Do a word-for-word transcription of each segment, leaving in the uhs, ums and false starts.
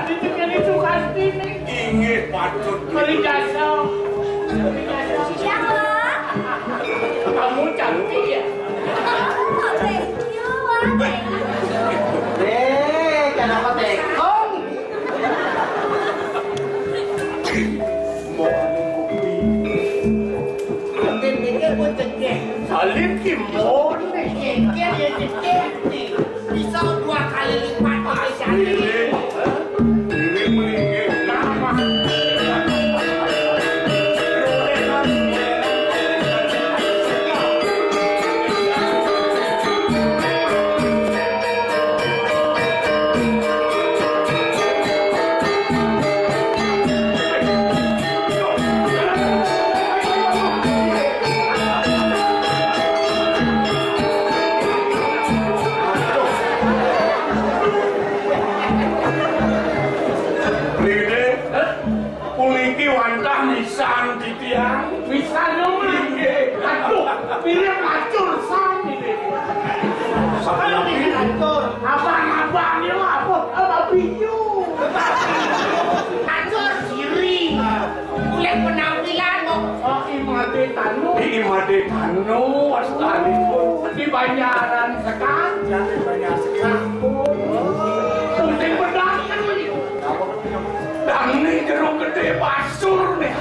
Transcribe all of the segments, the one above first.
Ditemani Sukastini. Inggih patut. Beri jasa. Beri jasa. Iya, Wak. Kamu cantik ya? Oh, thank you, Wak. Thank you. Eh, kenapa tekong? Mau bukti. Penting mikir pun cekek. Salim ki mau nih. Mikir ya cekek nih. Bisa dua kali lipat, Pak. Ini, ini mending nama. Rene, puniki wantah nisan titiang. Nisan, Nyoman. Inggih. Aduh, piring acur san ini. Sapunapi? Acur. Abang-abang yo, apa, apa binyu? Acur siring. Kulit penampilan kok. Oh, Imade Tanu. Di Imade Tanu, asalipun. Di Banjaran Sekar. Di Banjaran Sekar. Pusing bedak kan ini. Dangni jero gedé basur nih.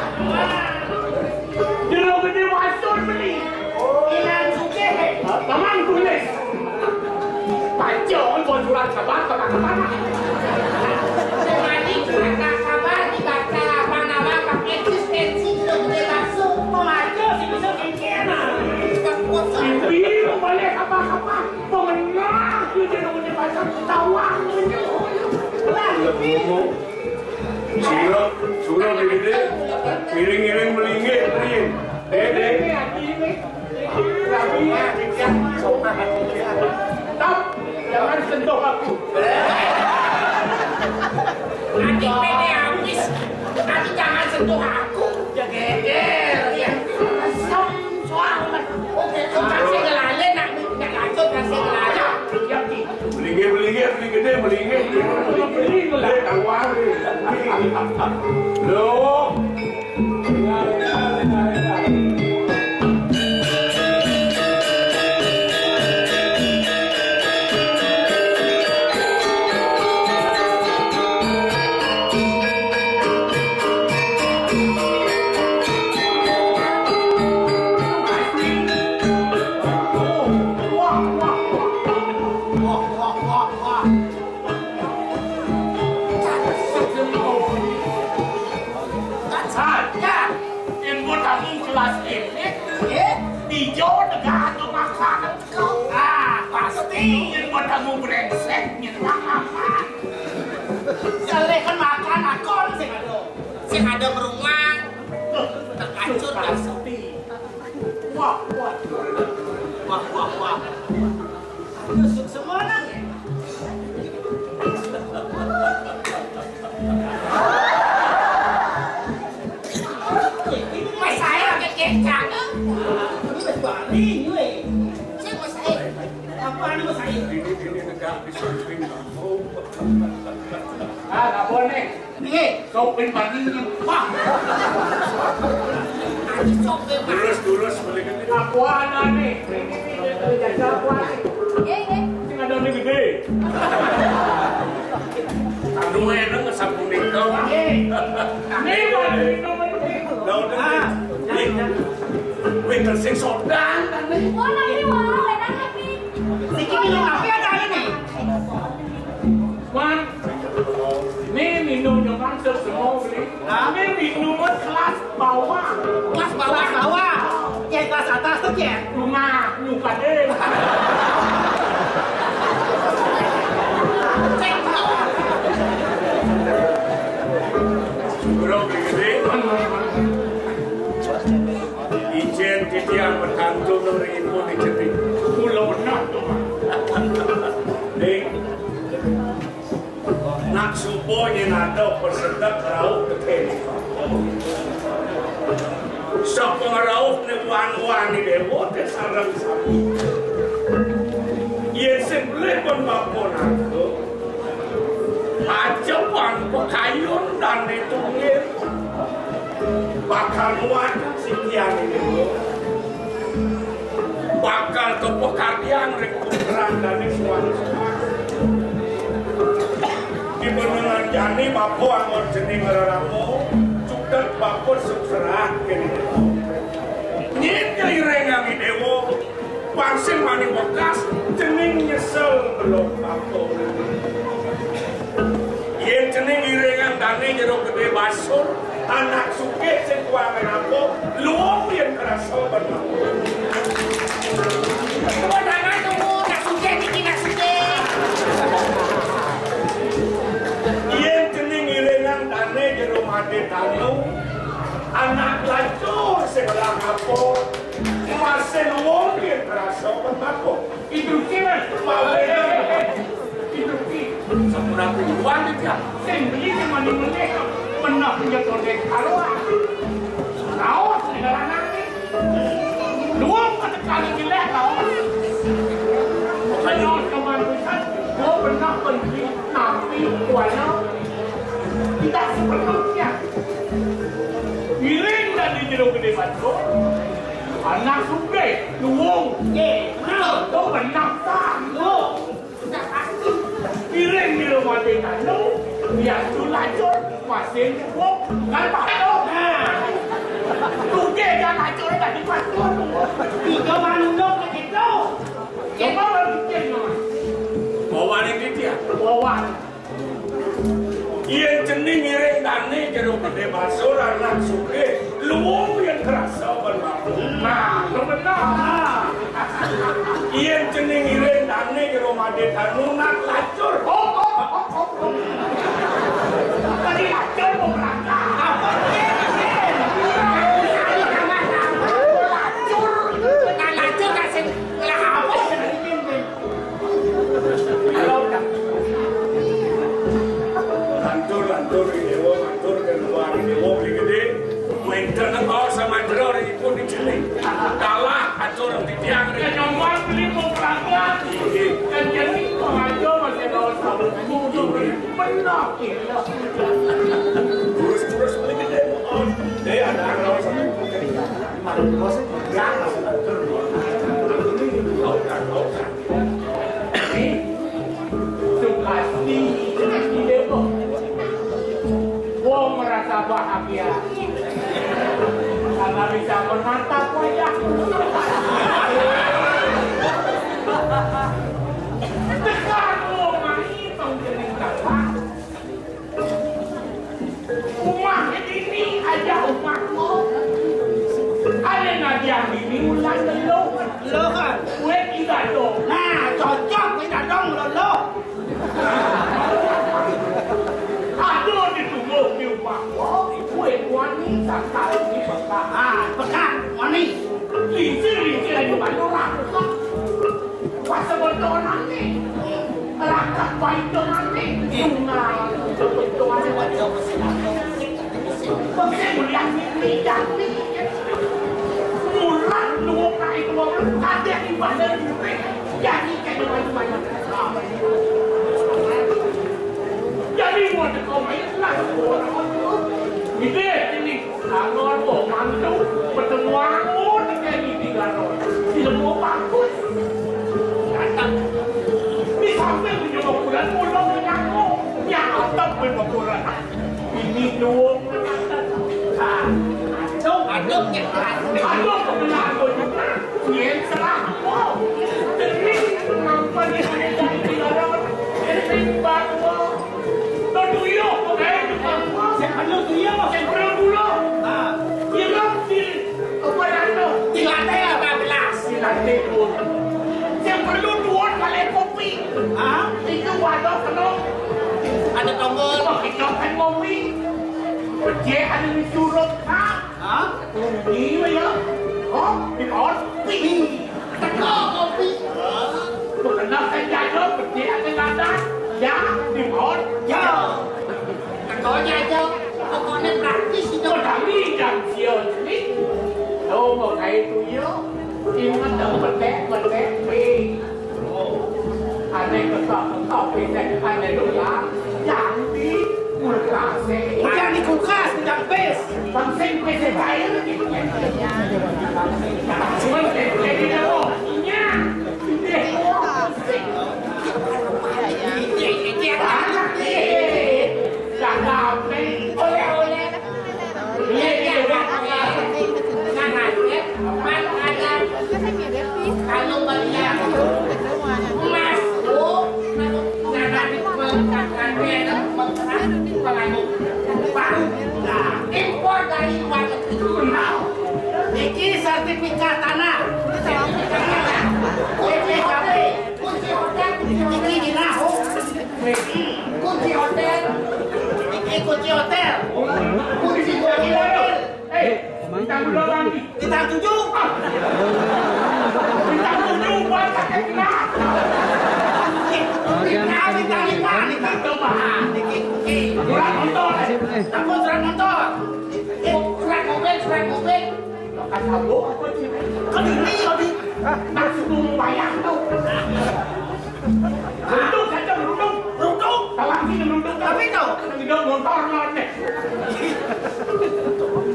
Jero gedé basur beli. Inan sugih. Paman kumis. Baca kok surat kabar, kabar, kabar. Sing mati surat kabar dibaca, panawa kang eksistensi jero gedé basur. Pemaco sing bisa kengkena. Bibi, boleh kabar-kabar. Pemenang, dia jadi punya pacar, tawang, ngomong. Sura, sura gedé, ngiring-ngiring melinggih, Rin. Dek, dek. Stop, jangan sentuh aku. Nanti pede habis, tapi jangan sentuh aku. Ya geger, ya. Sem-, soal, Mas. Oke, kasih ngelalin, nak, nak lanjut, kasih ngelalin. Ya, Ki. Melinggih, melinggih, beli gedé, melinggih. Beli, beli, beli. Tawar. Loh. Saja, ilmu tamu kelas ini, eh, ijo negara makan. Ah, pasti ilmu tamu brengsek, nyerah apa? Salehkan makan akon sing ada. Sing ada beruang. Loh, terkacur, pasti. Wah, wah. Wah, wah, wah. Tusuk semuanya. Mas saya kecil cakep. Ini Mas Bali, gue. Saya Mas saya. Apa anu Mas saya? Ini, ini negak di samping kamu. Ah, nggak boleh. Nggih. Sopir paninya. Wah. Adi sopir, Pak. Terus, terus, beli gedé. Aku anane. Ini, ini, ini, jasa aku aneh. Nggih, nggih. Sing ada gedé. Anu enak sapunika. Nggih. Ini, Pak, ini, Pak. Lah, udah. Ah. Wih, wih, sing sodang, kan, nih. Oh, nanti, wah, enak, tapi. Niki minum apa ada ini? Wan, ini minum yang maksud semua beli. Hah? Ini minuman kelas bawah. Kelas bawah, bawah. Yang kelas atas tuh, Cek? Rumah, lupa deh. Cek. Syukur, Bli Gedé. Ijén titiang petantu ringipun ijén. Kula bener to, Mas. Ning, nak suba yén ada pesedek rauh tekén. Sapa ngrauh né wan-wani déwa té sareng sami. Yén sing beli pun bapa naga, aja Pakayun dané tunggil bakal nguatang sikiané déwa. Bakal kapakardiang ring puteran dané suang-suang. Di benengan jani bapa anggon cening rerama, cutet bapa suksrah kéné. Nyén iringang déwa, pang sing mani bekas, cening nyesel belog bapa. Yén cening iringang dané Jero Gedé Basur, anak sugih sing kuangan apa, luung yén krasa bener. Tepuk tangan dulu, nak sugih niki, nak sugih. Yén cening iringang dané Jero Madé Tanu, anak lacur sing ngelah apa, masih luung yén krasa bener. Idruki, Mas. Mawon. Idruki. Sampun aku iwang iki, ya. Sing beli sing mani meneh, menah punya tondek karo aku. Raos ning lanang iki. Luwung ketekan iki lek raos. Raos kemantusan, gua pernah beli napi kuana. Tidak sepenuhnya. Ngiring dari Jero Gedé Batu. Anak sugih, luwung. Nggih, bener. Tuh bener, Pak. Luwung. Sudah pasti. Ngiring di rumah Tanu, dia tuh lacur, masih nyebut, kan patuh. Nah. Sugih kan lacur, kan dipatuh. Tiga manunuk begitu. Coba berpikir, Mas. Bawa ini dia. Bawa. Yén cening ngiring dané Jero Gedé Basur anak sugih, luwung yén krasa ben mabuk. Nah, lu bener. Yén cening ngiring dané Jero Madé Tanu nak lacur. Oh, oh, oh, oh, oh. Tadi lacur mau berangkat. Apa? Lacur. Nah, lacur kasih lah apa? Lantur, lantur, Déwa, lantur, keluar, Déwa, beli gedé. Wénten apa sama jero ipun di sini? Kalah, atur, titiang, ya, nyoman beli mau berangkat. Iya. Dan jadi pengajar masih ada sama. Benar, iya. Terus, terus, beli gedé. Oh, ya, ada, ada, sama. Malu, bos, ya, Sukasti, Wong merasa bahagia karena bisa menatap wajahku. Tekan, Wong, mari, penggeling kakak. Umah ini aja umahmu. Ada nabi yang ini ulah telu. Telu kan? Wet tiga dong. Nah, cocok wet tiga dong lolo. Ada ditunggu di umahmu. Wet wani sakal di Mekah. Ah, Mekah, wani. Lincir-lincir aja bantu rakyat. Pas sebetulnya nih, rakyat baik dengan nih. Bunga sebetulnya. Mesti mulia mimpi jadi. Mulan lu kayak gua, ada di pasar duit. Jadi kayak banyak-banyak. Jadi mau dikomain lah. Gitu ya, ini. Anggon, oh, mantu, pertemuanku, tiga ini, tiga tahun. Tidak mau bagus. Datang. Di samping punya bakuran, pulang ke nyangkong. Yang atap punya bakuran. Ini doang. Ah, aduk, aduk, ya. Aduk, kebenaran gua juga. Yang salah, oh. Demi penampan yang ada di dalam. Demi bangga. Tuyuh, pegawai tukang. Sing perlu tuyuh. Sing perlu dulu. Ha. Kira di, apa dah tu? Di lantai lapan belas. Di lantai dua. Sing perlu dua kali kopi. Ha? Itu wadah penuh. Ada tombol. Kita kan kopi. Pecah ada di surut. Ha? Ha? Kopi ya? Oh, di bawah kopi. Teka kopi. Kenal saya jago, pecah ada landas. Ya, di bawah. Ya. Teka aja. Pokoknya praktis itu. Kami jam siang ini. Lo mau kayak itu ya? Ingat dong, petek, petek, pi. Ane ketok-ketok, pi, ane doyan. Jangan pi. Pes, bang sing pes cair. Cuman jadi nyawa. Iya. Iya, iya, iya. Oleh-oleh. Iya, iya, iya. Nah, nah, iya. Mana ada? Kalau melihat emas, oh, nanti mengangkat, mengangkat, baru. Nah, impor dari luar negeri. Nah, iki sertifikat tanah. Kunci H P, kunci hotel, kunci iki di Naho. Kunci hotel. Iki kunci hotel. Kunci hotel. Eh, bintang berapa nih? Bintang tujuh. Bintang tujuh buat kakek kita. Bintang, bintang lima, bintang coba. Surat motor. Takut surat motor. Eh, surat mobil, surat mobil. Kan tahu apa sih? Kan ini, ini. Maksud lu bayar tuh. Beruntung saja, beruntung. Beruntung. Tawang sih beruntung. Tapi kau tidak motor nanti.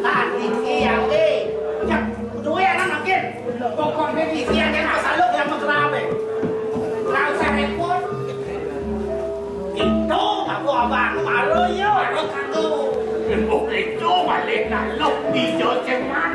Tadi siang, eh. Ya, duit anak makin. Pokoknya di siang kan masalah yang mesra, be. Nggak usah repot. Itu aku abang, malu ya. Malu kan tuh. Itu balik lalu di Joseman.